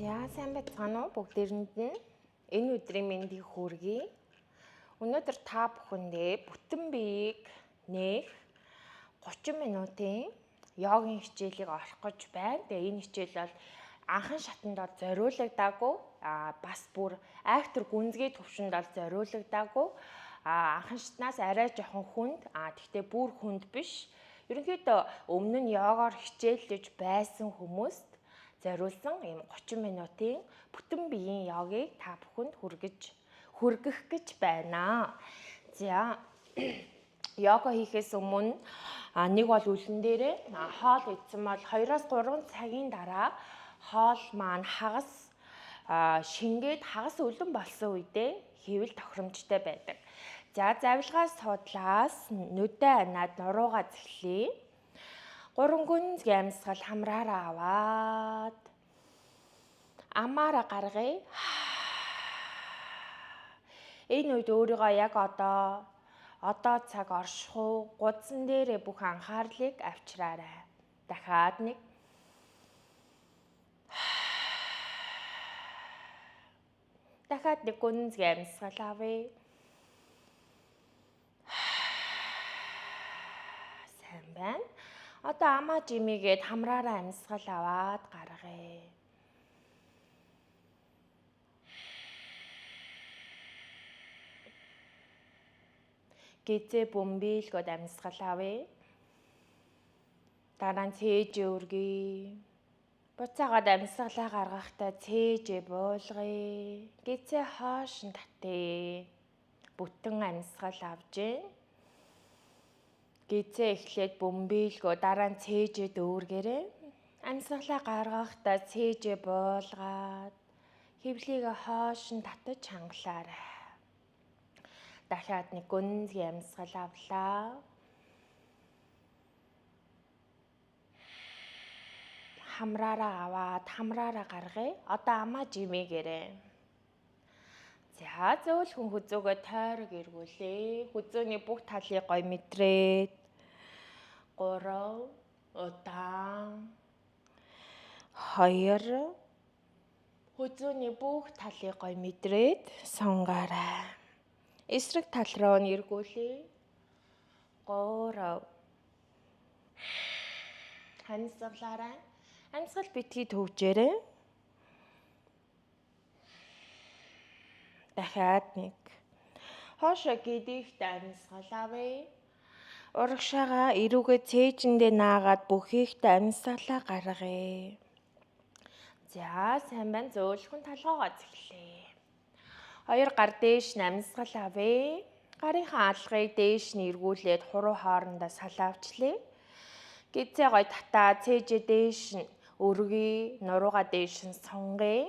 За сайн байцгаана уу бүгдээрэнд нь энэ өдрийн мэндийг хүргэе. Өнөөдөр та бүхэндээ бүтэн биеийг нээх 30 минутын йогийн хичээлийг орох гэж байна. Тэгээ энэ хичээл бол анхан шатанд бол зориулагдаагүй. Бас бүр айхтар гүнзгий төвшөнд бол зориулагдаагүй. Анхан шатнаас арай жоохон хүнд, тэгтээ бүр хүнд биш. Ерөнхийдөө өмнө нь йогоор хичээллэж байсан хүмүүст зориулсан ийм 30 минутын бүтэн биеийн йогийг та бүхэнд хүргэх гэж байна. За йога хийхээс өмнө нэг бол үлэн дээрээ хоол идсэн бол 2-3 цагийн дараа хоол маань хагас шингээд хагас үлэн болсон үедээ хийвэл тохиромжтой байдаг. За завилгаа судлаас нүдээ анаад нуруугаа зэхлээ. 3 гүнзгий амьсгал хамраараа аваад амаараа гаргая. Энэ үед өөрийгөө яг одоо цаг оршихуу гудсан дээрээ бүх анхаарлыг авчираарай. Дахиад нэг. Дахиад нэг гүнзгий амьсгал авъя. Сайн байна. Одоо амаа жимийгээд хамраараа амьсгал аваад гаргая. Гизээ бөмбөөлгөөд амьсгал авъя. Дараа нь цээжээ өргөе. Буцаагаад амьсгалаа гаргахдаа цээжээ буулгая. Гизээ хоош нь татъя. Бүтэн амьсгал авч гин. Гизээ эхлээд бөмбөөлгөө дараа нь цээжээ дүүргээрэй. Амьсгалаа гаргахдаа цээжээ буулгаад хөвлийгөө хоош нь татаж хангалаарай. Дахиад нэг гүнзгий амьсгал авлаа. Хамраараа аваад хамраараа гаргая. Одоо амаа жимээгээрэй. За зөөлхөн хүзүүгээ тойрог эргүүлээ. Хүзүүний бүх талыг гой мэдрээд 3 удаан 2 хүзүүний бүх талыг гой мэдрээд сунгаарай. Эсрэг тал руу нь эргүүлээ. 3 амьсгалаарай. Амьсгал битгий төвжээрэй. Дахиад нэг. Хоошоо гэдэгт амьсгал авъя. Урагшаага эрүүгээ цээжиндээ наагаад бүхийгт амьсгалаа гаргая. За сайн байна. Зөөлхөн толгоогоо зэхлээ. Хоёр гар дээш нь амьсгал авъя. Гарынхаа алгыг дээш нь эргүүлээд хуруу хоорондоо салаавчлаа. Гизээ гой татаа цээжээ дээш нь өргөе, нуруугаа дээш нь сунгая.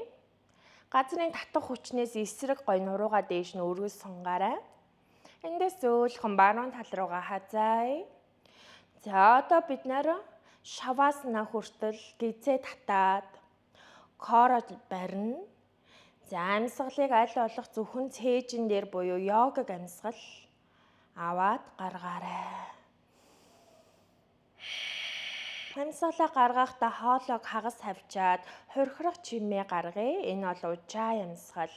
Газрын татах хүчнээс эсрэг гой нуруугаа дээш нь өргөж сунгаарай. Эндээс зөөлхөн баруун тал руугаа хазаая. За одоо бид нэр шаваасана хүртэл гизээ татаад коро барина. За амьсгалыг аль болох зөвхөн цээжин дээр буюу йогаг амьсгал аваад гаргаарай. Амьсгалаа гаргахдаа хоолойг хагас хавчаад хурхирах чимээ гаргая. Энэ бол ужаа амьсгал.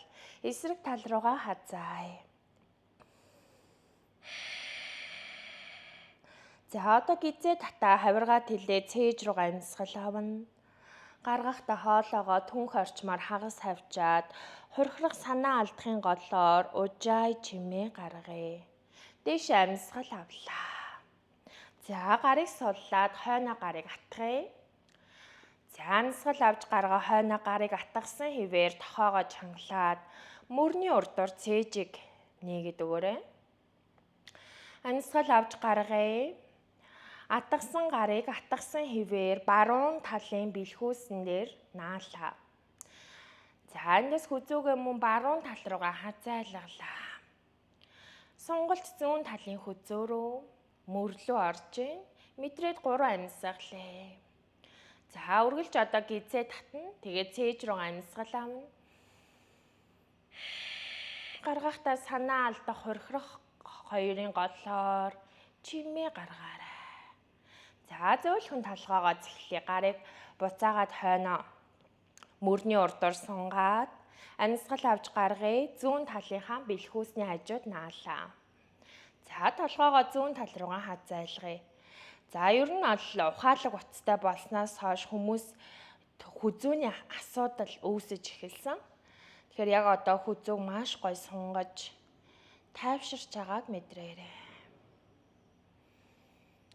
Эсрэг тал руугаа хазаая. За одоо гизээ татаа хавиргаа тэлээ цээж рүүгээ амьсгал авна. Гаргахдаа хоолоогоо түнх орчмоор хагас хавчаад хурхирах санаа алдахын голоор ужаа чимээ гаргая. Дээш амьсгал авлаа. За гарыг суллаад хойноо гарыг атгая. За амьсгал авч гаргаа хойноо гарыг атгасан хэвээр тохоогоо чангалаад мөрний урдуур цээжийг нээгээд өгөөрэй. Амьсгал авч гаргая. Атгасан гарыг атгасан хэвээр баруун талын бэлхүүсэн дээр наалаа. За эндээс хүзүүгээ мөн баруун тал руугаа хазайлгалаа. Сонголт зүүн талын хүзүү рүү мөрлөө орж ийн. Мэдрээд 3 амьсгалаа. За үргэлж одоо гизээ татна. Тэгээд цээж рүү амьсгал авна. Гаргахдаа санаа алдах хурхирах хоёрын голоор чимээ гаргаарай. За зөөлхөн толгоогоо зэхлээ. Гарыг буцаагаад хойноо Мөрний урдуур сунгаад амьсгал авч гаргая. Зүүн талынхаа бэлхүүсний хажууд наалаа. За толгоогоо зүүн тал руугаа хазайлгая. За ер нь бол ухаалаг утастай болсноос хойш хүмүүс хүзүүний асуудал үүсэж эхэлсэн. Тэгэхээр яг одоо хүзүүг маш гоё сунгаж тайвширч байгааг мэдрээрэй.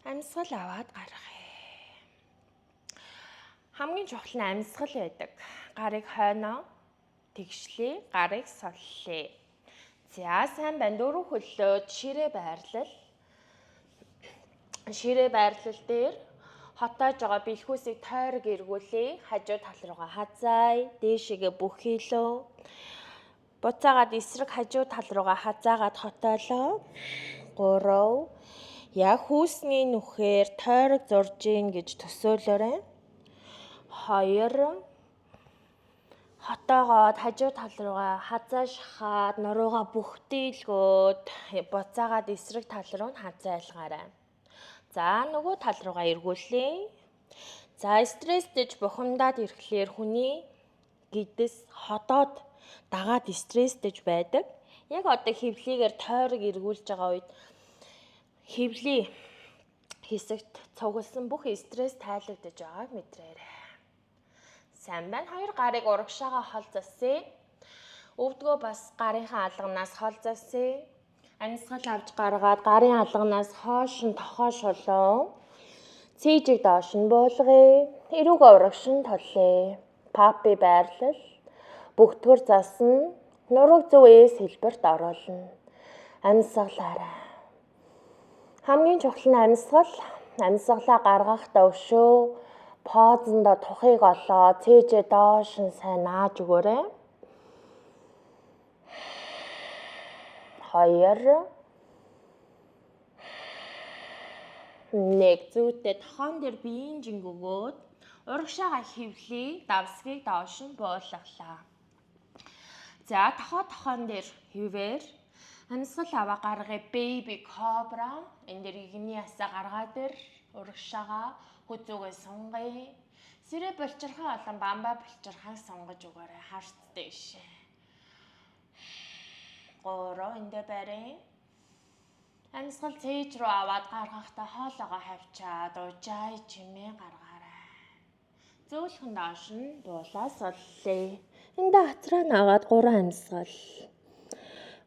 Амьсгал аваад гаргая. Хамгийн чухал нь амьсгал байдаг. Гарыг хойноо тэгшлээ, гарыг соллоо. За сайн байна. Дөрөв хөллөөд ширээ байрлал. Ширээ байрлал дээр хотоож байгаа бэлхүүсийг тойрог эргүүлээ. Хажуу тал руугаа хазаая. Дээшээгээ бүхийлөө. Буцаагаад эсрэг хажуу тал руугаа хазаагаад хотоолоо. 3. Яг хүүсний нүхээр тойрог зурж гин гэж төсөөлөөрэй. 2. Хотоогоод хажуу тал руугаа хазаа шахаад нуруугаа бүхтийлгөөд буцаагаад эсрэг тал руу нь хазайлгаарай. За нөгөө тал руугаа эргүүлье. За стрессдэж бухимдаад ирэхлээр хүний гэдэс ходоод дагаад стрессдэж байдаг. Яг одоо хөвлийгээр тойрог эргүүлж байгаа үед хөвлийн хэсэгт цугласан бүх стресс тайлагдаж байгааг мэдрээрэй. Сайн байна. Хоёр гарыг урагшаага хол засъя. Өвдгөө бас гарынхаа алганаас хол засъя. Амьсгал авч гаргаад гарын алганаас хоош нь тохоо шулуун. Цээжийг доош нь буулгая. Эрүүг урагш нь толъё. Папи байрлал. Бүгдгөр засна. Нурууг зөв эс хэлбэрт оруулна. Амьсгалаарай. Хамгийн чухал нь амьсгал. Амьсгалаа гаргахдаа өшөө позондоо тухыг олоо цээжээ доош нь сайн нааж өгөөрэй. 2 1 зүйтэй тохон дээр биеийн жинг өгөөд урагшаага хөвлөе, давсгийг доош нь буулгалаа. За тохон дээр хэвээр амьсгал аваа гаргая. Baby cobra. Энэ дээр игний ясаа гаргаад ир урагшаага хүзүүгээ сунгая. Сэрэ булчирхай болон бамбай булчирхайг сунгаж өгөөрэй. Харц дээш. 3 эндээ барин. Амьсгал цээж рүү аваад гаргахдаа хоолоогоо хавчаад ужай чимээ гаргаарай. Зөөлхөн доош нь буулаа суллаа. Эндээ хацраа наагаад 3 амьсгал.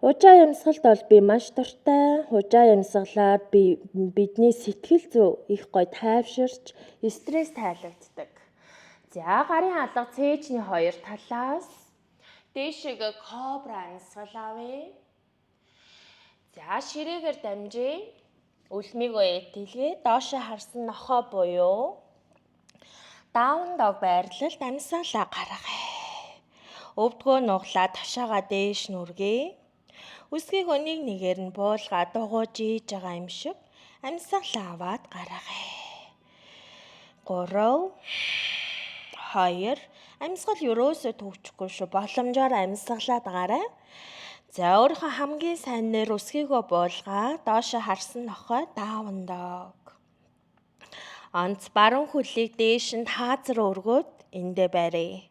Ужай амьсгалд бол би маш дуртай. Ужай амьсгалаар би бидний сэтгэл зүй их гоё тайвширч стресс тайлагддаг. За гарын алга цээжний хоёр талаас дээшээгээ кобра амьсгал авъя. За ширээгээр дамжээ. Өлмийгөө этэлгээ. Доошоо харсан нохой буюу down dog байрлалд амьсгалаа гаргая. Өвдгөө нуглаа ташаага дээш нүргэе. Үсгийг нэг нэгээр нь буулгаа дугуйж ийж байгаа юм шиг амьсгалаа аваад гаргая. 3 2 амьсгал ерөөсөө төвчөхгүй шүү. Боломжоор амьсгалаад гараа. За өөрийнхөө хамгийн сайн нэр өсгийгөө буулгаа доошо харсан нохой down dog. Онц баруун хөлийг дээш нь тааз руу өргөөд эндээ барья.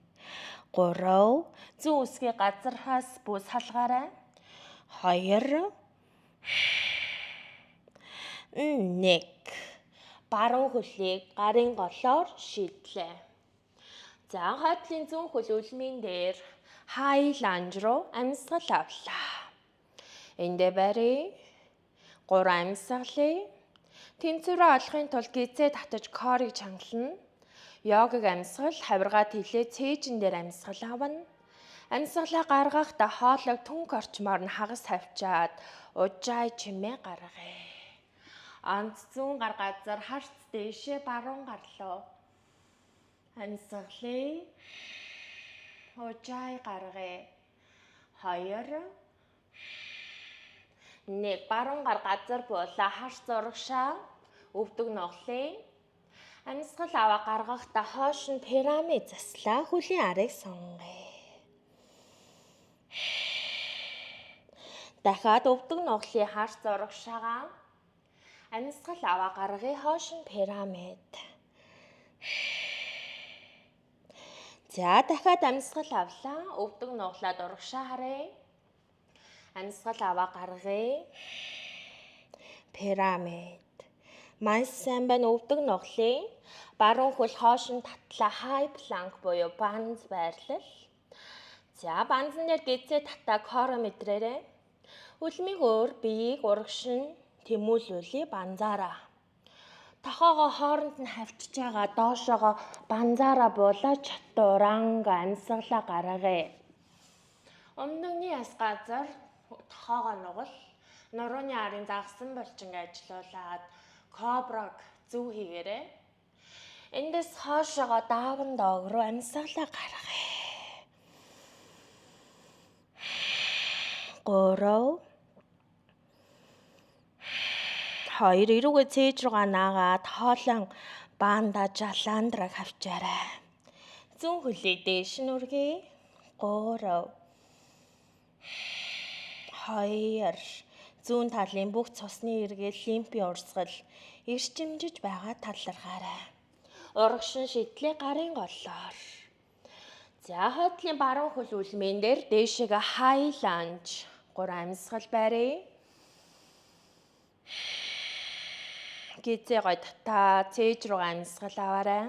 3 зүүн өсгийг газархаас бүс салгаарай. 2 1 баруун хөлийг гарын голоор шийдлээ. За хойдлын зүүн хөл өлмийн дээр хай ланж руу амьсгал авлаа. Эндээ барья. 3 амьсгалыг. Тэнцвэрээ олохын тулд гизээ татаж корыг чангална. Йогаг амьсгал хавиргаа тэлээ цээжин дээр амьсгал авна. Амьсгалаа гаргахдаа хоолойг түнх орчмоор нь хагас хавчаад ужай чимээ гаргая. Онц зүүн гар газар харц дээшээ баруун гарлуу. Амьсгалыг ужай гаргая. 2 1 баруун гар газар буулаа харц урагшаа өвдөг нуглая. Амьсгал аваа гаргахдаа хоош нь пирамид заслаа хөлийн арыг сунгая. Дахиад өвдөг нуглын харц урагшаага амьсгал аваа гаргая хоош нь пирамид. За дахиад амьсгал авлаа. Өвдөг нуглаад урагшаа харъя. Амьсгал аваа гаргая. Пирамид. Маш сайн байна. Өвдөг нуглая. Баруун хөл хоош нь татлаа. High plank буюу банз байрлал. За банзан дээр гизээ татаа коро мэдрээрэй. Үлмийг өөр биеийг урагш нь тэмүүлүүлье банзаараа. Тохоогоо хооронд нь хавчиж байгаа доошоогоо банзаараа буулаа чатуранга амьсгалаа гаргая. Өмнөгний яс газар тохоогоо нугал нурууны арын загсан булчинг ажилуулад кобраг зөв хийгээрэй. Эндээс хоошоогоо даавн дог руу амьсгалаа гаргая. 3 2 эрүүгээ цээж рүүгээ наагаад хоолон баанда жаландраг хавчаарай. Зүүн хөлийг дээш нь үргэе. 3 2 зүүн талын бүх цусны эргэл лимфийн урсгал эрчимжиж байгаа талархаарай. Урагшин шидлээ гарын голлоор. За хойдлын баруун хөл үлмэн дээр дээшээгээ high lunge. 3 амьсгал барья. Гизээ гой татаа цээж рүүгээ амьсгал аваарай.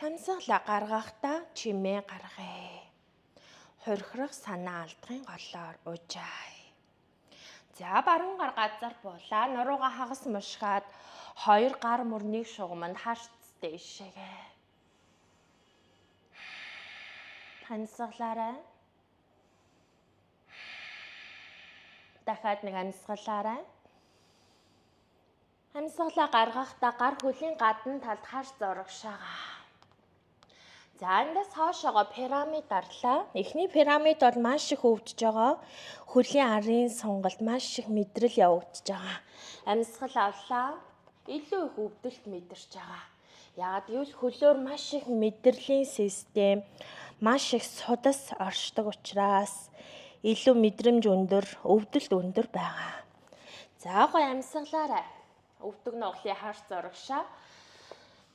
Амьсгалаа гаргахдаа чимээ гаргая. Хорхирох санаа алдахын голоор уужаа. За баруун гар газар буулаа. Нуруугаа хагас мушгаад хоёр гар мөрнийг шугаманд харц дээшээгээ. Амьсгалаарай. Дахиад нэг амьсгалаарай. Амьсгалаа гаргахдаа гар хөлийн гадна талд харц урагшаагаа. За эндээс хоошоогоо пирамид дарлаа. Эхний пирамид бол маш их өвдөж байгаа. Хөлийн арын сонголт маш их мэдрэл явагдаж байгаа. Амьсгал авлаа. Илүү их өвдөлт мэдэрч байгаа. Яагаад гэвэл хөлөөр маш их мэдрэлийн систем, маш их судас оршдог учраас илүү мэдрэмж өндөр, өвдөлт өндөр байгаа. За гоё амьсгалаарай. Өвдөг нуглын харц урагшаа.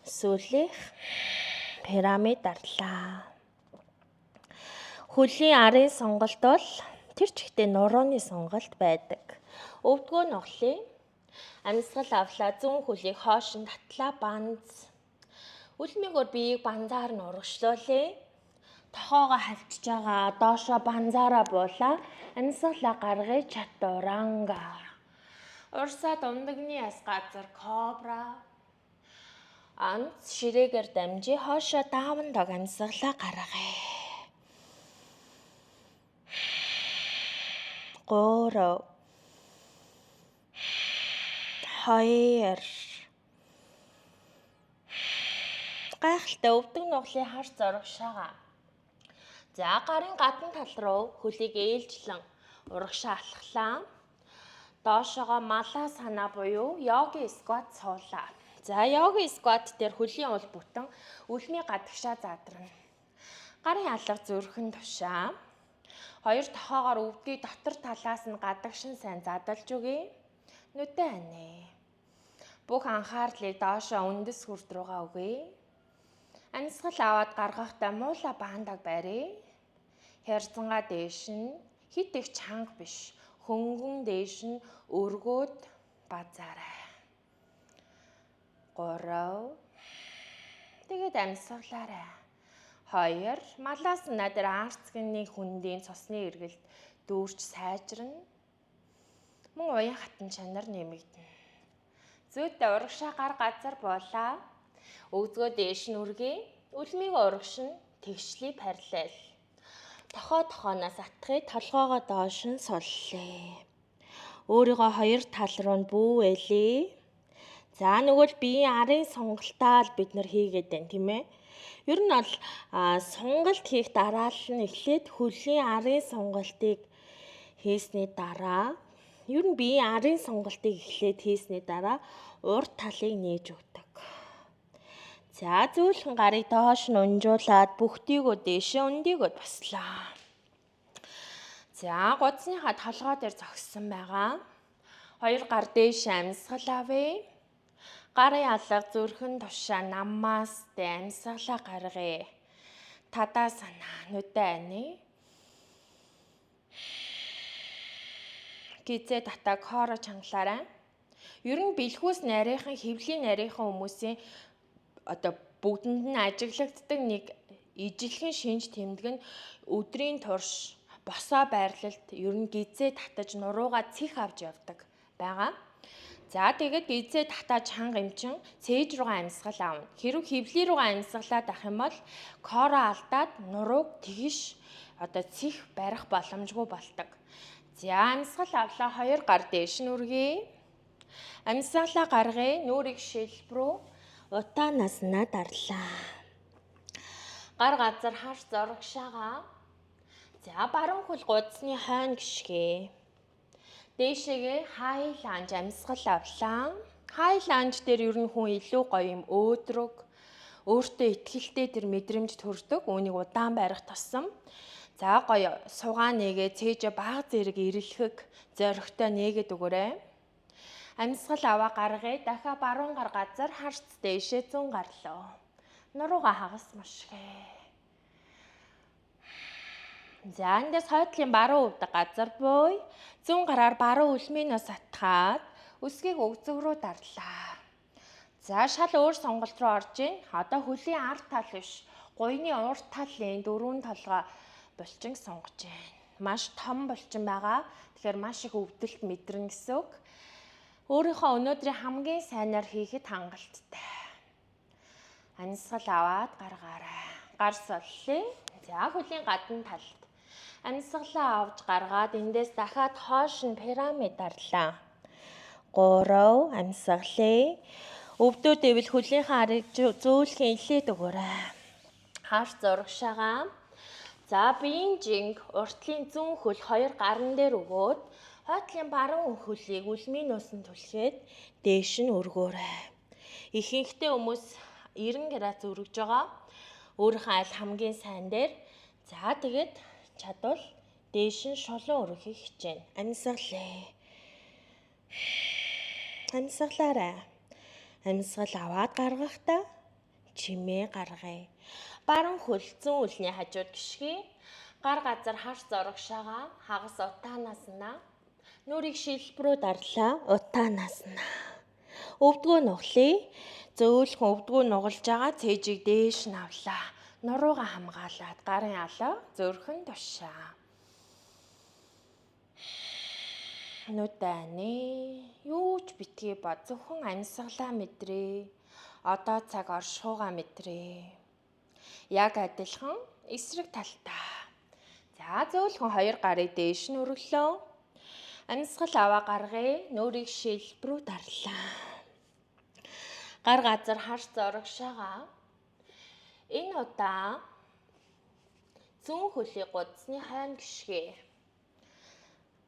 Сүүлийнх пирамид дарлаа. Хөлийн арын сонголт бол тэр чигтээ нурууны сонголт байдаг. Өвдгөө нуглын амьсгал авлаа. Зүүн хөлийг хоош нь татлаа банз. Үлмийгөр биеийг банзаар нь урагшлуулъя. Тохоогоо хавчиж байгаа доошоо банзаараа буулаа. Амьсгалаа гаргая чатуранга. Урсаад ундагны яс газар кобра. Анц ширээгээр дамжи хоошоо даавн дог амьсгалаа гаргая. 3 2 гайхалтай өвдөг нуглын хар зурагшаага. За гарын гадна тал руу хөлийг ээлжлэн урагшаа алхлаа. Доошоогоо малаа санаа буюу йоги скват суулаа. За йоги скват дээр хөлийн уул бүтэн үлмийн гадагшаа задарна. Гарын алга зүрхэн тушаа. Хоёр тохоогоор өвдгийг дотор талаас нь гадагшин сайн задалж өгье. Нүдэ анэ. Бүх анхаарлыг доошоо үндэс хүрд рүүгээ өгье. Амьсгал аваад гаргахдаа муула баандаг барья. Хярзангаа дээш нь хит их чанга биш. Хөнгөн дээш нь өргөөд базаарай. 3 Тэгээд амьсгалаарай. 2 Малаас наа дээр арцганы хүндийн цусны эргэлт дүүрч сайжирна. Мөн уян хатан чанар нэмэгдэнэ. Зүйтэй урагшаа гар газар буулаа. Өвзгөө дээш нь үргэе. Үлмийг урагш нь тэгшлий параллел. Тохоо тохооноос атхыг толгоогоо доош нь суллаа. Өөрийгөө хоёр тал руу нь бүүвэлээ. За нөгөө л биеийн арын сонголтоо л бид нар хийгээд байна тийм ээ. Ер нь бол сонголт хийх дараа л нь эхлээд хөлийн арын сонголтыг хийсний дараа ер нь биеийн арын сонголтыг эхлээд хийсний дараа урд талыг нээж өгдөг. За зөөлхөн гарыг доош нь унжуулаад бүхтийгөө дээшээ өндийгөө туслаа. За гудсныхаа толгой дээр зогссон байгаа. Хоёр гар дээш амьсгал авъя. Гарын алга зүрхэн тушаа намасте амьсгалаа гаргая. Тадасана нүдэ ани. Гизээ татаа коро чангалаарай. Ер нь бэлхүүс нарийнхан, хөвлийн нарийнхан хүмүүсийн одоо бүгдэнд нь ажиглагддаг нэг ижилхэн шинж тэмдэг нь өдрийн турш босоо байрлалд ер нь гизээ татаж нуруугаа цэх авч явдаг байгаа. За тэгээд гизээ татаа чанга юм чин цээж рүүгээ амьсгал авна. Хэрв хөвлий рүүгээ амьсгалаад ах юм бол коро алдаад нурууг тэгш одоо цэх барих боломжгүй болдог. За амьсгал авлаа хоёр гар дээш нь үргэе. Амьсгалаа гаргая. Нүүрийг шилб рүү утаанаас дарлаа. Гар газар харж зурагшаага. За баруун хөл гудасны хойно гიშгэ. Дээшээгээ хай ланж амьсгал авлаа. Хай ланж дээр ер нь хүн илүү гоё юм өөдрөг, өөртөө ихтгэлтэй тэр мэдрэмж төрдөг. Үүнийг удаан барих тусам за гоё сугаа нэгээ цээжээ баг зэрэг эрэлхэг зоригтой нээгээд өгөөрэй. Амьсгал аваа гаргая. Дахиад баруун гар газар харц дээшээ зүүн гарлаа. Нуруугаа хагас мушгэ. За эндээс хойдлын баруун өвдөг газар буй. Зүүн гараар баруун үлмийнээс атгаад өсгийг өгзөг рүү дарлаа. За шал өөр сонголт руу орж ийн. Одоо хөлийн ард тал биш. Гуйны урд талын дөрвөн толгой булчин сонгож байна. Маш том булчин байгаа. Тэгэхээр маш их өвдөлт мэдэрнэ гэсэн үг. Өөрийнхөө өнөөдрийн хамгийн сайнаар хийхэд хангалттай. Амьсгал аваад гаргаарай. Гар соллоо. За хөлийн гадна талд. Амьсгалаа авч гаргаад эндээс дахиад хоош нь пирамид дарлаа. 3 амьсгалээ. Өвдөөд ивэл хөлийнхээ арыг зөөлхөн илээд өгөөрэй. Хаарч зурагшаага. За биеийн жинг уртлын зүүн хөл хоёр гаран дээр өгөөд хойтлын баруун хөлийг үлмийн нуусан түлхээд дээш нь өргөөрэй. Ихэнхдээ хүмүүс 90 градус өргөж байгаа. Өөрийнхөө аль хамгийн сайн дээр. За тэгээд чадвал дээш нь шулуун өргөхийг хичээнэ. Амьсгалээ. Амьсгалаарай. Амьсгал аваад гаргахдаа чимээ гаргая. Баруун хөл зүүн өлний хажууд гიშгэ. Гар газар харц зурагшаага хагас утаанаас на. Нүрийг шилб рүү дарлаа утаанаас на. Өвдгөө нуглая. Зөөлхөн өвдгөө нугалж байгаа цээжийг дээш нь авлаа. Нуруугаа хамгаалаад гарын алаа зөөрхөн тушаа. Нүдэ юу ч битгий бод зөвхөн амьсгалаа мэдрээ. Одоо цаг оршихуйгаа мэдрээ. Яг адилхан эсрэг талтаа. За зөөлхөн хоёр гарыг дээш нь өргөлөө. Амьсгал аваа гаргая. Нүүрийг шилб рүү дарлаа. Гар газар харц зурагшаага. Энэ удаа зүүн хөлийг гудасны хойно гიშгэ.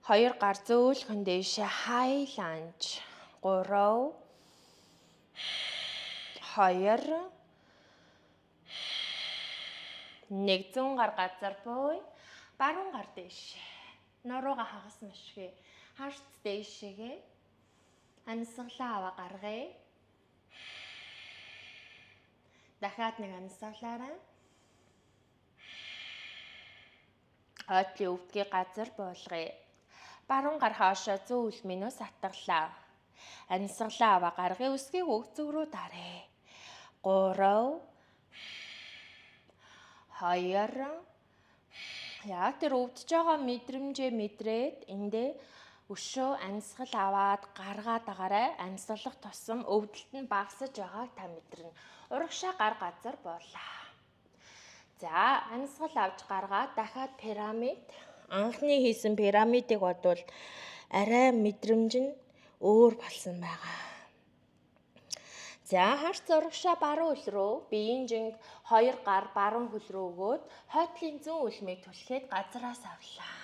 Хоёр гар зөөлхөн дээшээ хай ланж. 3 2 1 зүүн гар газар буй. Баруун гар дээшээ. Нуруугаа хагас мшгэ. Харц дээшээгээ. Амьсгалаа аваа гаргая. Дахиад нэг амьсгалаарай. Хойдлын өвдгийг газар буулгая. Баруун гар хоошоо зүүн үлмийнээс атгалаа. Амьсгалаа аваа гаргая. Өсгийг өгцөг рүү даръя. 3 2 Яг тэр өвдөж байгаа мэдрэмжээ мэдрээд эндээ өшөө амьсгал аваад гаргаад агаарай. Амьсгалах тусам өвдөлт нь багасж байгааг та мэдэрнэ. Урагшаа гар газар буулаа. За амьсгал авч гаргаад дахиад пирамид. Анхны хийсэн пирамидыг бодвол арай мэдрэмж нь өөр болсон байгаа. За харц урагшаа баруун хөл рүү биеийн жинг хоёр гар баруун хөл рүү өгөөд хойтлын зүүн үлмийг түлхээд газраас авлаа.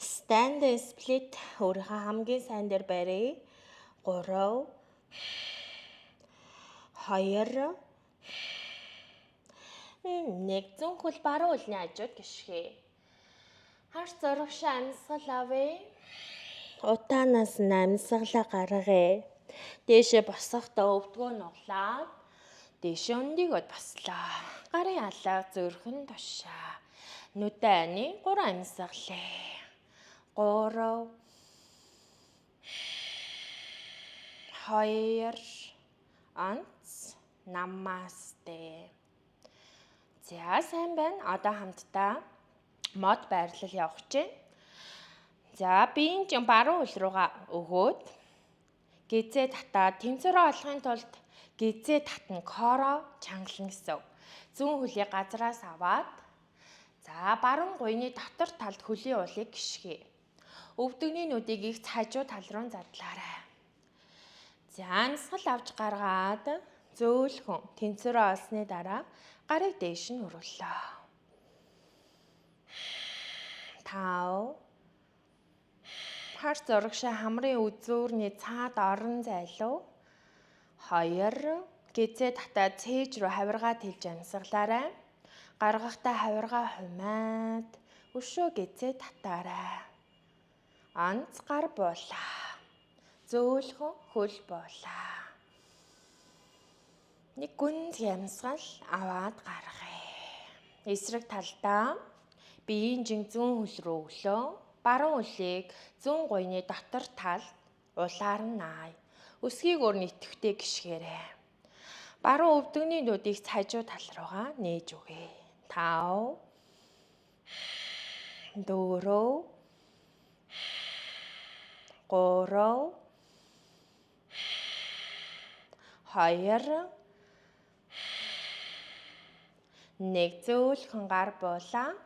Stand split өөрийнхөө хамгийн сайн дээр барья. 3 2 1 зүүн хөл баруун хөлний хажууд гიშгэ. Харц урагшаа амьсгал авъя. Утаанаас нь амьсгалаа гаргая. Дээшээ босохдоо өвдгөө нуглаад дээшээ өндийгөөд бослоо. Гарын алга зөрхөн тушаа. Нүдэ ани 3 амьсгалаа. 3 2 онц намасте. За сайн байна. Одоо хамтдаа мод байрлал явах чинь. За биеийн жин баруун хөл рүүгээ өгөөд гизээ татаад тэнцвэрээ олохын тулд гизээ татна коро чангална гэсэн. Зүүн хөлийг газраас аваад за баруун гуйны дотор талд хөлийн уулыг гიშгэ. Өвдөгний нүдийг их хажуу тал руу задлаарай. За амьсгал авч гаргаад зөөлхөн тэнцвэрээ олсны дараа гарыг дээш нь өрүүллээ. 5 хар зурагшаа хамрын үзүүрний цаад орон зайлуу. 2 гизээ татаад цээж рүү хавиргаа тэлж амьсгалаарай. Гаргахдаа хавиргаа хумаад өшөө гизээ татаарай. Онц гар буулаа. Зөөлхөн хөл буулаа. Нэг гүнзгий амьсгал аваад гаргая. Эсрэг талдаа биеийн жин зүүн хөл рүү өглөө. Баруун хөлийг зүүн гуйны дотор талд улаар нь наая. Өсгийг өөр нь идэвхтэй гიშгээрэй. Баруун өвдөгний нүдийг хажуу тал руугаа нээж өгье. 5 4 3 2 1 зөөлхөн гар буулаа.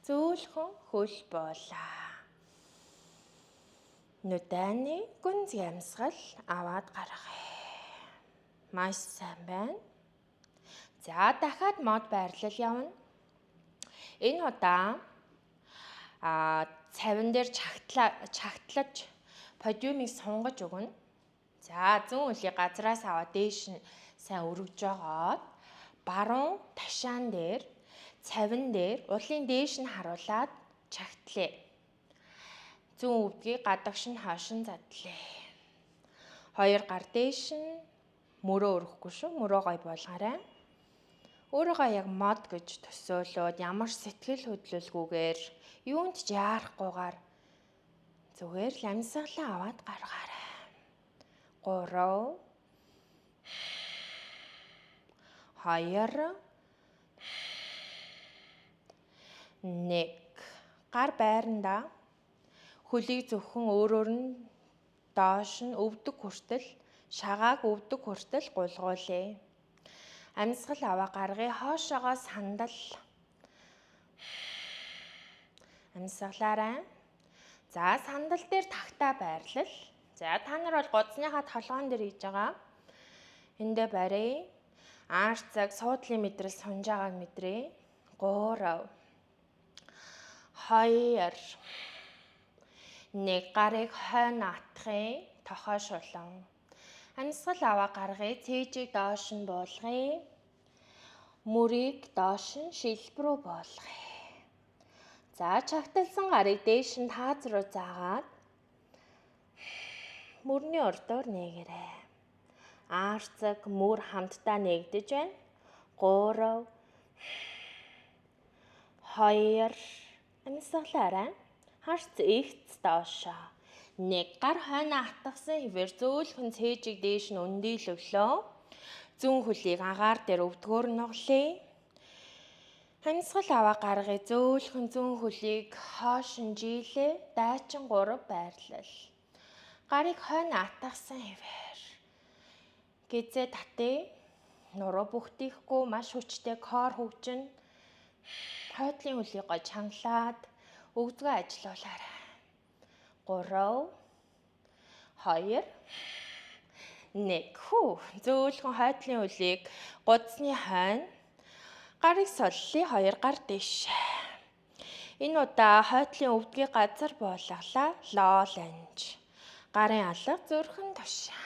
Зөөлхөн хөл буулаа. Нүдайны гүнзгий амьсгал аваад гаргая. Маш сайн байна. За дахиад мод байрлал явна. Энэ удаа цавин дээр чагтлаж подиумыг сунгаж өгнө. За зүүн хөлийг газраас аваад дээш нь сайн өргөж жогоод баруун ташаан дээр цавин дээр улын дээш нь харуулад чагтлаа. Зүүн өвдгийг гадагш нь хойш нь задлаа. Хоёр гар дээш нь мөрөө өрөхгүй шүү. Мөрөө гой болгоорой. Өөрийгөө яг мод гэж төсөөлөөд ямар сэтгэл хөдлөлгүйгээр юунд ч яарахгүйгээр зүгээр л амьсгалаа аваад гаргаарай. 3 2 1 гар байрандаа хөлийг зөвхөн өөрөөр нь доош нь өвдөг хүртэл шагааг өвдөг хүртэл гулгуулъя. Амьсгал аваа гаргая, хоошоогоо сандал. Амьсгалаарай. За сандал дээр тагтаа байрлал. За та нар бол гудсныхаа толгоон дээр хийж байгаа. Эндээ барь. Аар цаг суудлын мэдрэл сунж байгааг мэдрээ. 3 2 1 гарыг хойно атгая. Тохой шулан. Амьсгал аваа гаргая. Цээжийг доош нь буулгая. Мөрийг доош нь шилб рүү буулгая. За чагталсан гарыг дээш нь тааз руу заагаад мөрний урдуур нээгээрэй. Аар цаг мөр хамтдаа нээгдэж байна. 3 2 амьсгалаарай. Харц ихц доошоо. 1 гар хойно атгасан хэвээр зөөлхөн цээжийг дээш нь өндийлөглөө. Зүүн хөлийг агаар дээр өвдгөөр нуглая. Амьсгал аваа гаргая. Зөөлхөн зүүн хөлийг хоош нь жилээ. Дайчин 3 байрлал. Гарыг хойно атгасан хэвээр. Гизээ татъя. Нуруу бүхтийхгүй маш хүчтэй кор хөгжин. Хойдлын хөлийг гой чангалаад өгзгөө ажиллуулаарай. 3 2 1 хүү. Зөөлхөн хойдлын хөлийг гудсны хойно гарыг соллые, хоёр гар дээш. Энэ удаа хойдлын өвдгийг газар буулгалаа. Лоол анж. Гарын алга зөрхөн тушаа.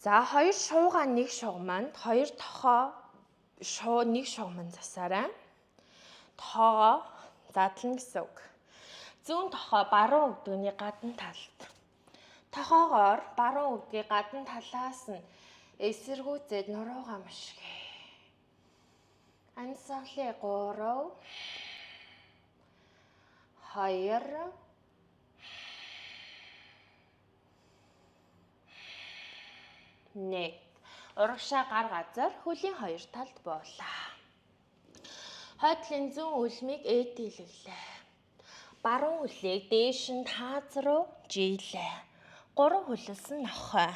За хоёр шуугаа нэг шугаманд, хоёр тохоо шуу нэг шугаманд засаарай. Тоогоо задлана гэсэн үг. Зүүн тохоо баруун өвдөгний гадна талд. Тохоогоор баруун өвдгийг гадна талаас нь эсэргүүцээд нуруугаа мушгэ. Амьсгалыг 3 2 1. Урагшаа гар газар хөлийн хоёр талд буулаа. Хойдлын зүүн үлмийг ээдийлэглээ. Баруун хөлийг дээш нь тааз руу жийлээ. 3 хөлөлсөн нохой.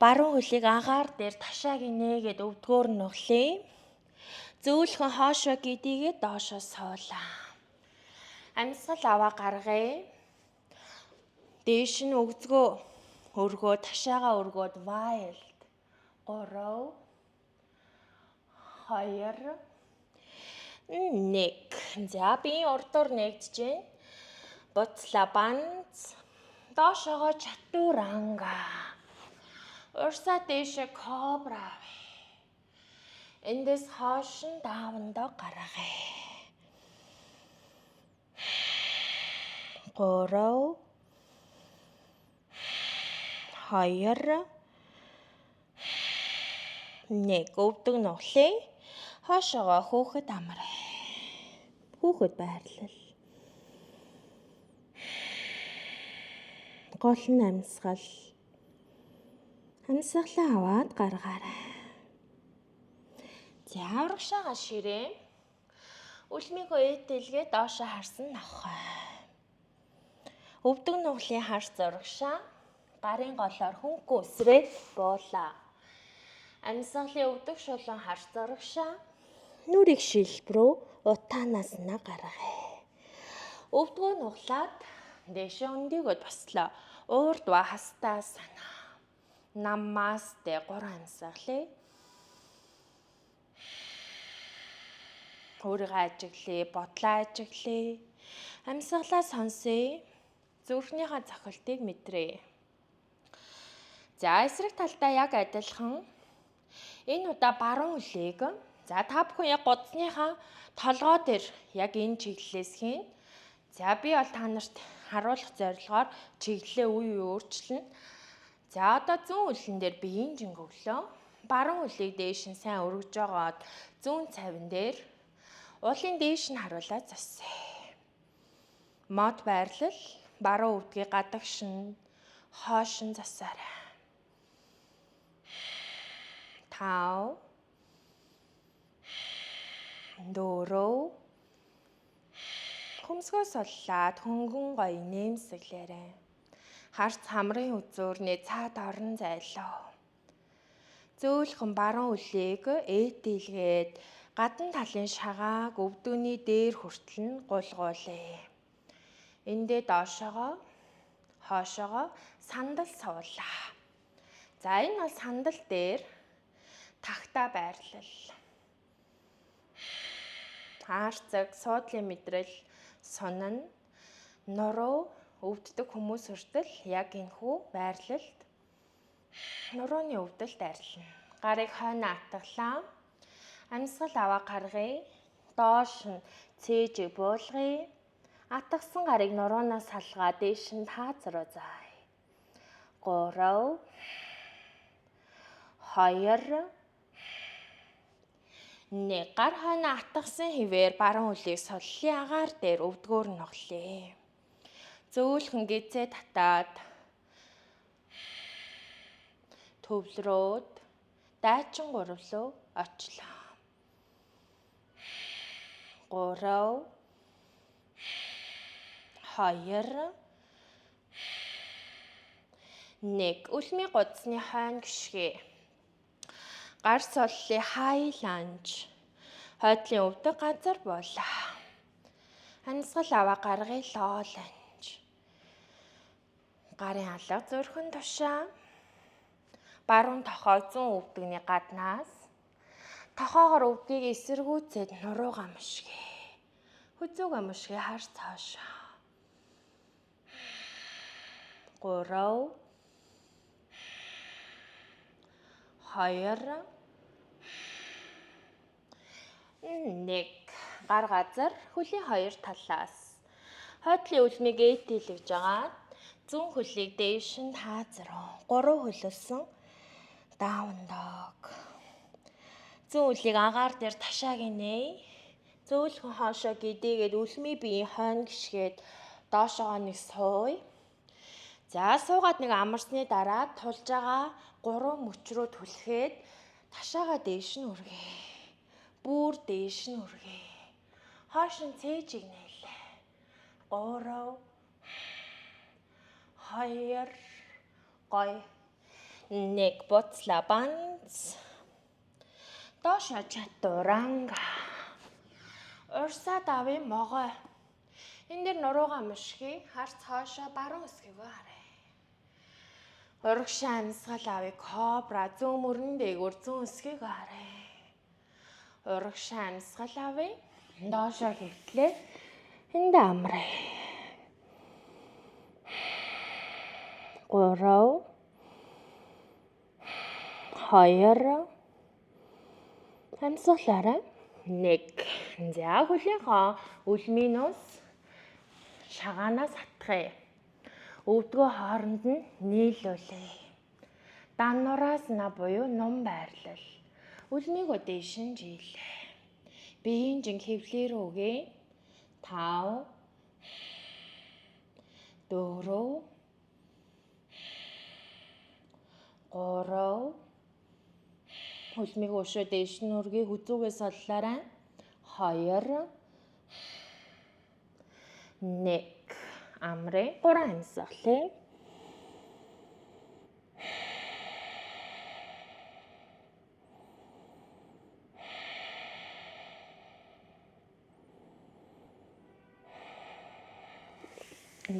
Баруун хөлийг агаар дээр ташааг нээгээд өвдгөөр нуглая. Зөөлхөн хоошоо гэдийгээ доошоо суулаа. Амьсгал аваа гаргая. Дээш нь өгзгөө өргөө ташаагаа өргөөд wild. 3 2 1. За биеийн урдуур нэгдэж байна. Буцлаа банц. Доошоогоо чатуранга. Урсаа дээшээ кобра. Эндээс хоош нь даавандаа гаргая. 3 2 1. Өвдөг нуглаа. Хоошоогоо хөөхөд амраа. Хүүхэд байрлал. Гол нь амьсгал. Амьсгалаа аваад гаргаарай. За урагшаага ширээ. Үлмийгөө ээдэлгээ доошоо харсан нохой. Өвдөг нуглын харц урагшаа. Гарын голоор хөнгөн өсрээд буулаа. Амьсгалын өвдөг шулуун харц урагшаа. Нүрийг шилб рүү утаанаас нь гаргая. Өвдгөө нуглаад дээшээ өндийгөө тослоо. Уурд ба хастаа санаа. Намасте 3 амьсгалаа. Өөрийгөө ажиглая, бодлоо ажиглая. Амьсгалаа сонсъё. Зүрхнийхээ цохилтыг мэдрээ. За эсрэг талдаа яг адилхан энэ удаа баруун хөлийг за та бүхэн яг гудсныхаа толгой дээр яг энэ чиглэлээс хийн. За би бол та нарт харуулах зорилгоор чиглэлээ үе үе өөрчилнө. За одоо зүүн хөлн дээр биеийн жинг өглөө. Баруун хөлийг дээш нь сайн өргөж жогоод зүүн цавин дээр уулын дээш нь харуулаад засъя. Мод байрлал баруун өвдгийг гадагш нь хоош нь засаарай. 5 4 Хөмсгөө суллаад хөнгөн гоё нэмсэглээрэй. Харц хамрын үзүүрний цаад орон зайлуу. Зөөлхөн баруун хөлийг ээдийлгээд гадна талын шагааг өвдөгний дээр хүртэл нь гулгуулъя. Эндээ доошоогоо хоошоогоо сандал суулаа. За энэ бол сандал дээр тагтаа байрлал. Хаарцаг, суудлын мэдрэл, сунан, нуруу өвддөг хүмүүс хүртэл яг энэхүү байрлалд нурууны өвдөлт арилна. Гарыг хойно атглаа. Амьсгал аваа гаргая. Доош нь цээжийг буулгая. Атгсан гарыг нуруунаас салгаа дээш нь тааз руу заая. 3 2 1. Гар хойно атгсан хэвээр баруун хөлийг суллын агаар дээр өвдгөөр нуглая. Зөөлхөн гизээ татаад төвлөрөөд дайчин гурвлуу очлоо. 3 2 1. Үлмийн гудсны хойно гიშгэ. Гар суллын хай ланж. Хойдлын өвдөг газар буулаа. Амьсгал аваа гаргая лооланж. Гарын алга зүрхэн тушаа. Баруун тохой зүүн өвдөгний гаднаас тохоогоор өвдгийг эсэргүүцээд нуруугаа мушгэ. Хүзүүгээ мушгэ хар цаашаа. 3 2 1. Гар газар хөлийн хоёр талаас хойдлын үлмийг ээдийлгэж байгаа. Зүүн хөлийг дээш нь таазруу. 3 хөлөлсөн down dog. Зүүн хөлийг агаар дээр ташааг нээ. Зөөлхөн хоошоо гидээгээд үлмий биеийн хойно гიშгээд доошоогоо нэг сууя. За суугаад нэг амарсны дараа тулж байгаа 3 мөч рүү түлхээд ташаага дээш нь үргээ. Бүр дээш нь үргээ. Хойш нь цээжийг нээлээ. 3 2 гоё 1 буцлаа банц. Доошо чатуранга. Урсаа давын могой. Энэ дэр нуруугаа мушгий харц хоошоо баруун өсгийгөө харъя. Урагшаа амьсгал авъя. Кобра зүүн мөрөн дээгүүр зүүн өсгийгөө харъя. Урагшаа амьсгал авъя. Доошоо хэвтлээ. Энд амрая. 3 2 амьсгалаарай. 1. За хөлийнхөө үлмийн ус шагаанаас хатгая. Өвдгөө хооронд нь нийлүүлээ. Данураас на буюу нум байрлал. Үлмийгөө дээш нь жилээ. Биеийн жин хэвлээр үгээ. 5 4 3 Хөлмийг өшөө дээш нь үргээ хүзүүгээ соллоорой. 2 1 амрын 3 амьсгалаа.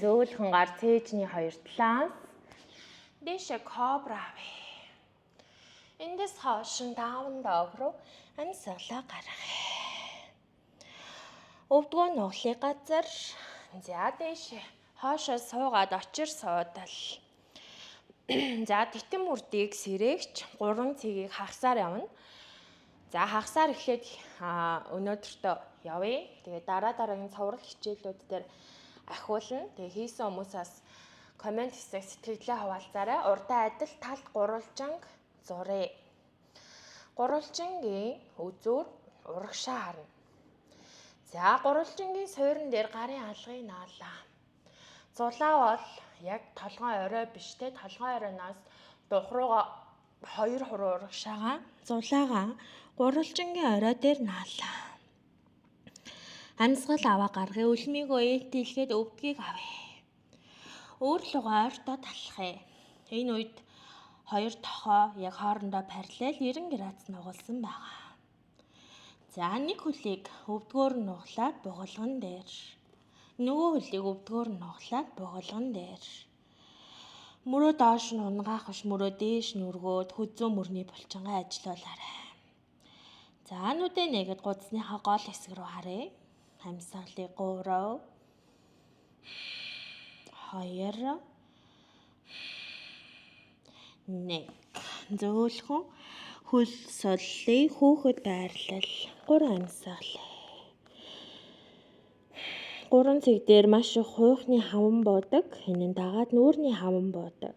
Зөөлхөн гар цээжний хоёр талаас дээшээ кобра авъя. Эндээс хойш down dog руу амьсгалаа гаргая. Өвдгөө нуглын газар за дээшээ хоошоо суугаад очир суудал. За титэм үрдийг сэрэгч 3 цэгийг хагасаар явна. За хагасаар эхлээд өнөөдөртөө явъя. Тэгээ дараа дараагийн цоврал хичээлүүд дээр ахиулна. Тэгээ хийсэн хүмүүсээс комент хэсэг сэтгэлдээ хаваалцаарай. Урдаа адил талд гурвалжинг зуръя. Гурвалжингийн үзүүр урагшаа харна. За гурвалжингийн суурин дээр гарын алгыг наалаа. Зулаа бол яг толгойн орой биш те, толгойн оройноос дух руугаа 2 хуруу урагшаага зулаагаа гурвалжингийн орой дээр наалаа. Амьсгал аваа гаргая, үлмийгөө ээлтийлгээд өвдгийг авъя. Өөрлөгөө ойртоо талхая. Энэ үед хоёр тохоо яг хоорондоо параллел 90 градус нугалсан байгаа. За нэг хөлийг өвдгөөр нь нуглаад бугалган дээр. Нөгөө хөлийг өвдгөөр нь нуглаад бугалган дээр. Мөрөө доош нь унгаах биш, мөрөө дээш нь өргөөд хүзүү мөрний булчингаа ажиллуулаарай. За нүдээ нээгээд гудасныхаа гол хэсэг рүү харъя. Амьсгалыг 3 2 1 зөөлхөн хөл соллын хөөхөд байрлал 3 амьсгал. 3 цэг дээр маш их хуйхны хаван буудаг. Энэ нь дагаад нүүрний хаван буудаг.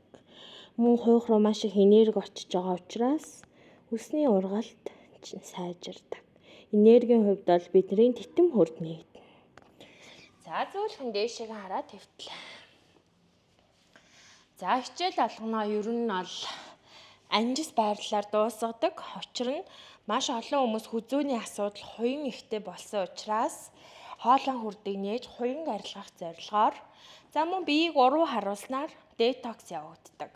Мөн хуйх руу маш их энерги очиж байгаа учраас үсний ургалт сайжирдаг. Энергийн хувьд бол бидний титэм хөрд нэгдэнэ. За зөөлхөн дээшээ хараад хэвтлээ. За хичээл болгоно ер нь бол анжис байрлалаар дуусгадаг. Учир нь маш олон хүмүүс хүзүүний асуудал хуян ихтэй болсон учраас хоолой хүрдийг нээж хуян арилгах зорилгоор за мөн биеийг уруу харуулснаар детокс явагддаг.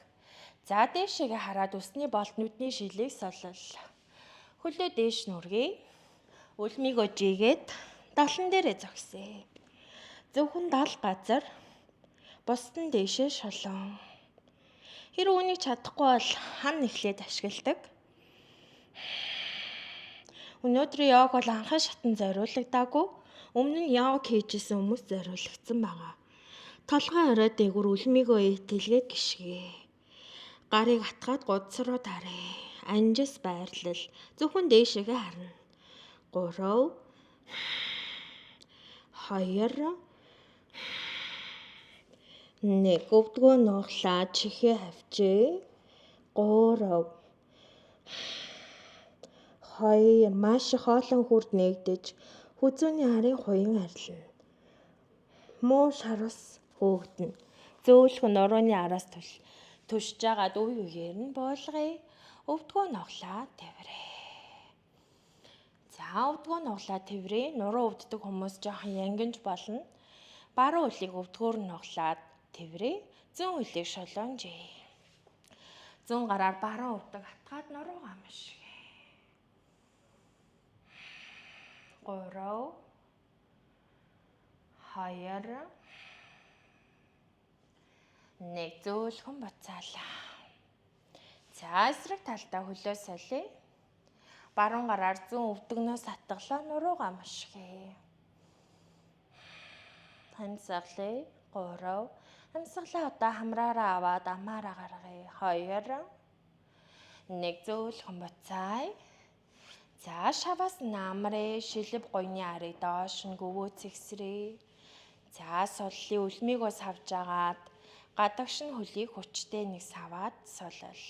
За дээшээгээ хараад үсний болт нүдний шилийг солол. Хөлөө дээш нь үргэе. Үлмийгөө жигээд далан дээрээ зогсъё. Зөвхөн дал газар бусд нь дээшээ шолон. Хэрэг үүнийг чадахгүй бол хан эхлээд ашигладаг. Өнөөдрийн йог бол анхан шатанд зориулагдаагүй. Өмнө нь йог хийжсэн хүмүүс зориулагдсан байгаа. Толгой орой дээгүүр үлмийгөө итэлгээд гიშгээ. Гарыг атгаад гудас руу таръя. Анжис байрлал зөвхөн дээшээгээ харна. 3 2 1. Өвдгөө нуглаа, чихээ хавчээ. 3. 2. Маш их хоолон хүрд нээгдэж, хүзүүний арын хуян арилна. Муу шарвас хөөгдөнө. Зөөлхөн нурууны араас түшж жагаад үе үеэр нь буулгая. Өвдгөө нуглаа тавирээ. За, өвдгөө нуглаа тавирээ. Нуруу өвддөг хүмүүс жоохон янгинж болно. Баруун хөлийг өвдгөөр нь нуглаад тавирээ. Зүүн хөлийг шолоонжээ. Зүүн гараар баруун өвдөг атгаад нуруугаа мшиг. 3 2 1. Зөөлхөн буцаалаа. За, эсрэг талдаа хөлөө солиё. Баруун гараар зүүн өвдөгнөөс атгалаа, нуруугаа мушгий. Амьсгалаа. 3. Амьсгалаа одоо хамраараа аваад амаараа гаргая. 2 1. Зөөлхөн буцаая. За, шаваас намрээ, шилэв гуйны арыг доош нь гөвөө цэгсрээ. За, суллын үлмийг бас авч агаад гадагш нь хөлийг хүчтэй нэг саваад сулал.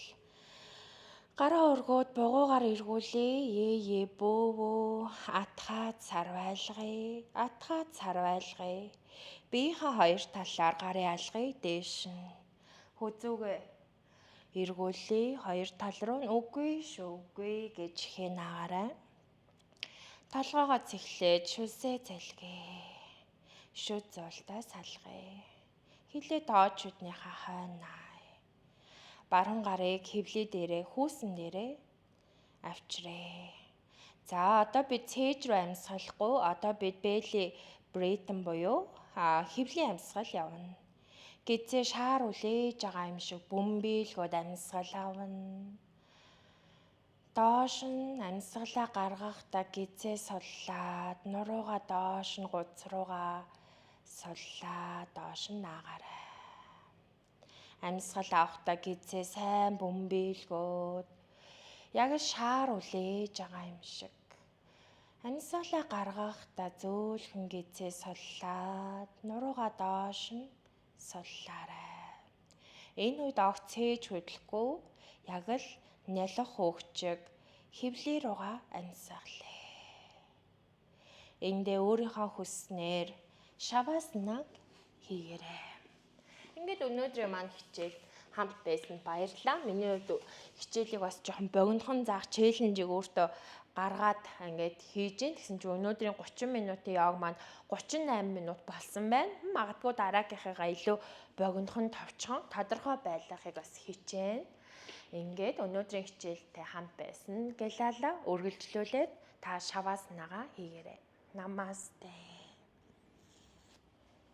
Гараа өргөөд бугуугаар эргүүлээ. Ээ ээ бөөвөө атгаад сарвайлгая. Атгаад сарвайлгая. Биеийнхээ хоёр талаар гарын алгыг дээш нь. Хүзүүгээ эргүүлээ. Хоёр тал руу нь үгүй шүү, үгүй гэж хээ наагаарай. Толгоогоо цэглээд шүлсээ залгий. Шүд зуултаа салгая. Хилээ доод шүднийхээ хойно. Баруун гарыг хэвлий дээрээ хүүсэн дээрээ авчирээ. За, одоо бид цээж рүү амьсгалахгүй, одоо бид belly breathing буюу хэвлийн амьсгал явна. Гэзээ шаар үлээж байгаа юм шиг бөмбөөлгөөд амьсгал авна. Доош нь амьсгалаа гаргахдаа гэзээ суллаад, нуруугаа доош нь гуц руугаа суллаа, доош нь наагаарай. Амьсгал авахдаа гэзээ сайн бөмбөөлгөөд яг л шаар үлээж байгаа юм шиг. Амьсгалаа гаргахдаа зөөлхөн гэзээ суллаад, нуруугаа доош нь суллаарай. Энэ үед огт цээж хөдлөхгүй яг л нялх хөөгчөг хэвлий руугаа амьсгалаа. Эндээ өөрийнхөө хүснээр шаваснаг хийгээрэй. Ингээд өнөөдрийн маань хичээл хамт байсан баярлалаа. Миний хувьд хичээлийг бас жоохон богинохон заах челленжийг өөртөө гаргаад ингээд хийж гин. Тэгсэн чинь өнөөдрийн 30 минутын йог маань 38 минут болсон байна. Магадгүй дараагийнхыгаа илүү богинохон товчхон тодорхой байлгахыг бас хичээнэ. Ингээд өнөөдрийн хичээлтэй хамт байсан Гэлала үргэлжлүүлээд та шавааснагаа хийгээрэй. Намасте.